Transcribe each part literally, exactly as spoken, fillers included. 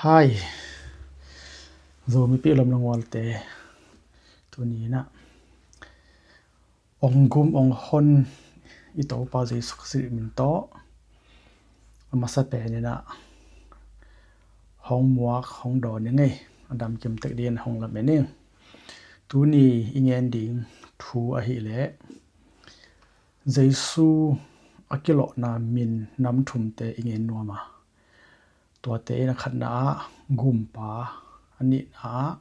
Hai, Zomi pi lom na ngualte, tuni inah ong gum ong hon i Topa Jesu Khazih min tawh a masa pen inah hong muak hong dawn i ngei a damkim tek dingin hong lamen ing. Tuni i ngen ding thu ahileh Jesu a kilawhna min nam thumte i ngen nuam a, tuate in a khatna ah gumpa, a nihna ah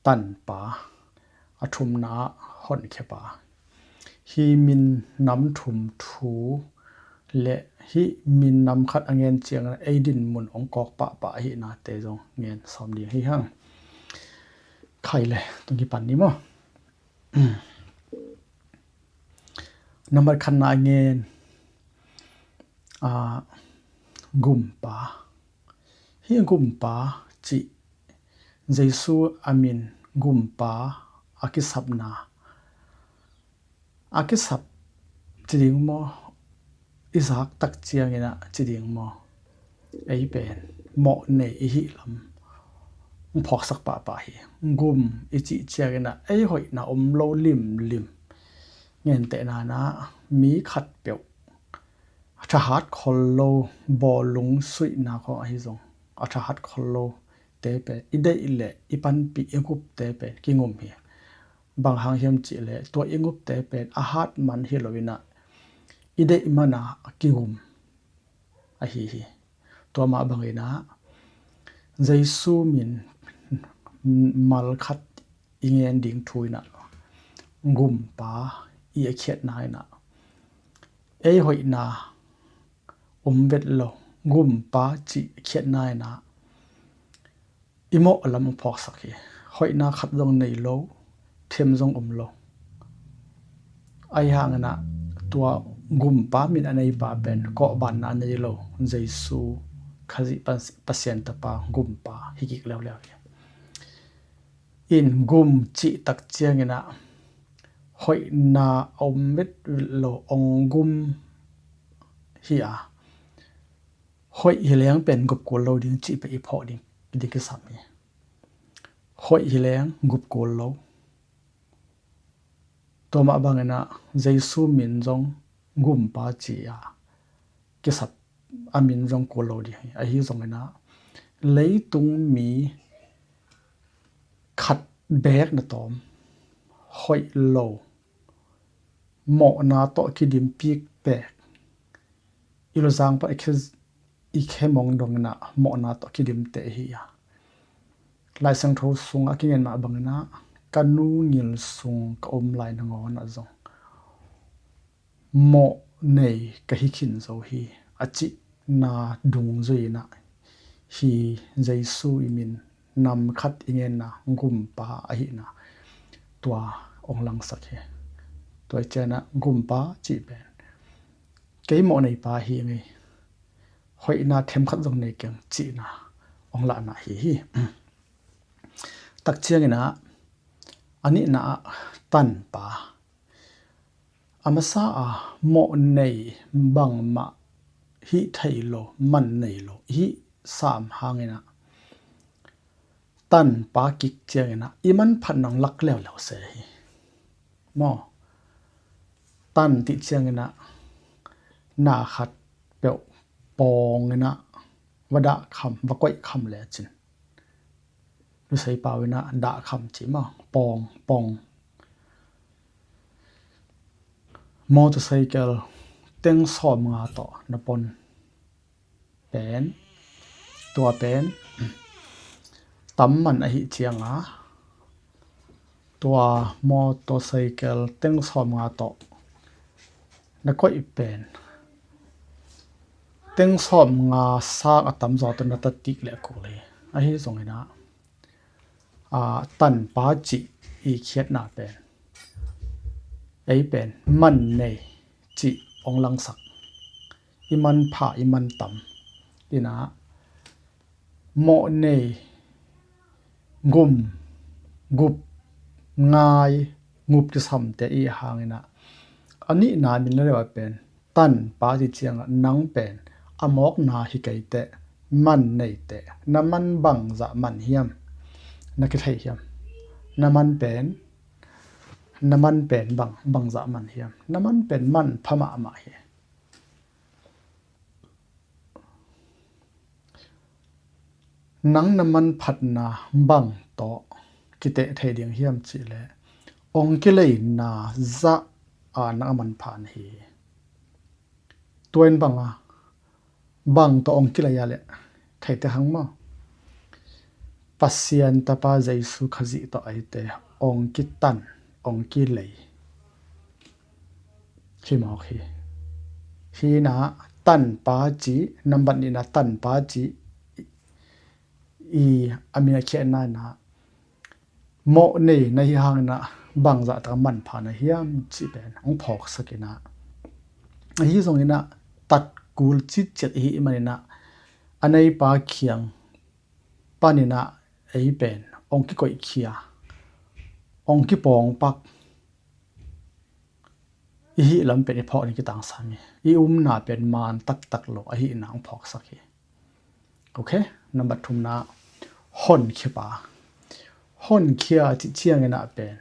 tanpa, a thumna ah honkhiapa. Hih min nam thum thu le hih min nam khat a ngen ciangin ei dinmun ong kawk pahpah ahihnate zong ngen sawm ding hi hang. Khai le tung kipan ni maw? Nambat khatna a ngen a gumpa. Hih gumpa cih Jesu a min gumpa a kisapna, a kisap ci ding maw, i zak tak ciangin ah ci ding maw, ei pen mawh nei i hih lam hong phawksak pahpah hi. Gum i cih ciangin ah ei hoihna om lo limlim. Ngentehna inah mi khatpeuh a thahat khol lo, bawlung suihna khawng ahi zong a thahat khol lo te pen i deih leh i panpih i gupte pen kingum hi. Bang hang hiam cihleh tua i gupte pen a hat man hi lo inah i deih man a kigum ahi hi. Tua mah bangin ah Jesu min mal khat i ngen ding thu inah gumpa i a khiatna inah ei hoihna om vet lo, gumpa cih khiatna inah i mawh lam hong phawksak hi. Hoihna khat zong nei lo, them zong om lo. Ahi hangin ah tua gumpa min a neipa pen kawhbanna a nei lo, Jesu Khazih Pas-, Pasian Tapa gumpa hi kik leuleu hi. In gum cih tak ciangin ah hoihna a om vet lo ong gum hi a, hoih hi leng pen gup kul lo ding cih pen i phawk ding, ding kisam hi. Hoih hi leng gup kul lo. Tua mah bangin ah Jesu min zong gumpa ci a kisap a min zong kul lo ding hi. Ahi zongin ah leitung mi khat beek na tawm hoih lo, mawhna tawh kidim pikpek, i luzang pan i khe, i khe mong dongin ah mawhna tawh kidimte hi a. Lai Siangtho sungah a kingen mah bangin ah ka nu ngil sung ka om lai nangawn ah zong mawh nei ka hi khin zo hi a cihna dungzui inah hih Jesu i min nam khat i ngenna gumpa ahihna tua ong langsak hi. Tua i ciangin ah gumpa cih pen kei mawh neipa hi ngei, hoihna themkhat zong nei keng cihna ong lahna hi hi. Tak ciangin ah a nihna ah tanpa. A masa a mawh nei bangmah hih thei lo, man nei lo i hih sam hangin ah tanpa kik ciangin ah i manphatna ong lak leuleu se hi. Maw, tan cih ciangin ah na khat peuh pawngin ah va dah kham, va koih kham lecin, Lusei pau inah dah kham ci maw, pawng, pawng. Motorcycle teng sawmnga tawh na pon pen, tua pen tam man ahih cianga tua motorcycle teng sawmnga tawh na koih pen teng sawmnga sang a tamzaw tawh na tatik leh kul hi. Ahi zongin ah, a, tanpa cih i khiatna pen ei pen man nei cih ong langsak, i manpha i mantam inah mawh nei, gum, gup, ngai, gup kisamte i hangin ah a nihna min leuleu a pen tanpa cih ciangah nang pen a mawkna hi kei teh, man neite, na man bangzah man hiam? Na kithei hiam? Na man pen, na man pen bang, bangzah man hiam? Na man pen man pha mahmah hi. Nang na manphatna bang tawh kiteh thei ding hiam cihleh, ong kileina zah a nang a manpha na hi. Tua in bang a, bang tawh ong kilei a leh, theite hang maw? Pasian Tapa Jesu Khazih tawh eite ong kitan, ong kilei hi mawk hi. Hi na, tanpa ci, nambat nihna tanpa ci, i a min a khiatna na, mawh nei na hi hang na, bangzah tak a manpha na hiam cih pen ong phawksak ina, ahi zong ina, tat kul citciat ihi manin a, a neipa kiang panin a ei pen ong kikoihkhia, ong kipawngpak ihi lam pen i phawk ni kitangsam hi. I umna pen man taktak lo ahihna ong phawksak hi. Ok, nambat thumna, honkhia pa. Honkhia cih ciangin a pen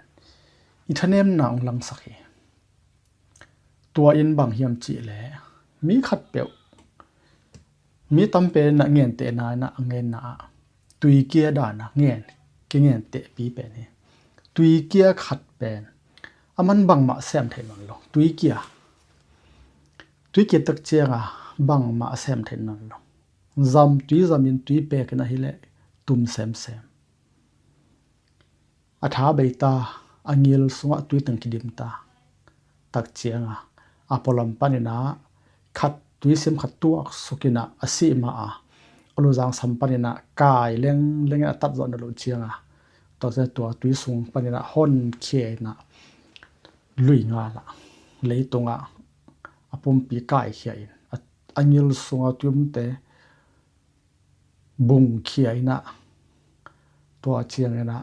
i thanemna ong langsak hi. Tua in bang hiam cihleh, mi khatpeuh, mi tampen a ngentehna in a ngenna ah, tuikia dan a ngen, kingentehpi pen hi. Tuikia khat pen a man bangmah sem thei nawn lo. Tuikia, tuikia tak cianga bangmah a sem thei nawn lo. Zam, tui zamin tui pekin ahileh tum semsem. A tha bei ta, a ngil sungah tui teng kidim ta. Tak cianga a pualam panin a khat, tuisim khat tuak sukin a, a sih ma a, a luzang sam panin a kai lengleng in a tat zawh na lo cianga, tua, tua tui sung panin a honkhia in a, lui ngal a, leitungah a pumpi kaikhia in, a, a ngil sunga tui umte bungkhia in a, tua ciangin a,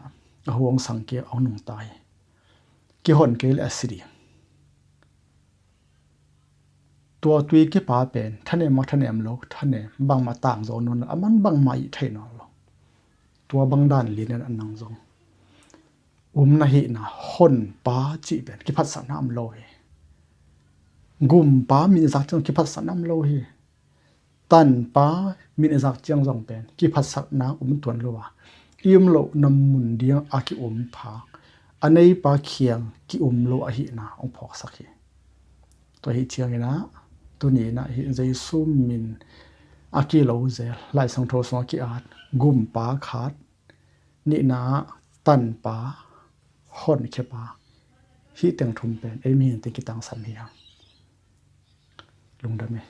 a huangsang kia ong nungta hi. Kihon kei leh a si ding. Tua tuikia pa pen thanem maw, thanem lo, thanem, bangmah tang zo nawn lo, a man bangmah ih thei nawn lo. Tua bang dan lian in a nang zong um na hihna, honpa cih pen kiphatsakna om lo hi. Gumpa min i zak ciang kiphatsakna om lo hi. Tanpa min i zak ciang zong pen kiphatsakna om tuan lo a, i um lohna mun ding a ki-um pha, a neipa kiang ki-um lo ahihna ong phawksak hi. Tua hi ciangin a, tuni in a hih Jesu min a kilo zel, Lai Siangtho sungah ki-at, gumpa khat, nihna tanpa, honkhia pa, hih teng thum pen ei mihingte kitangsam hi hang. Lungdam hi.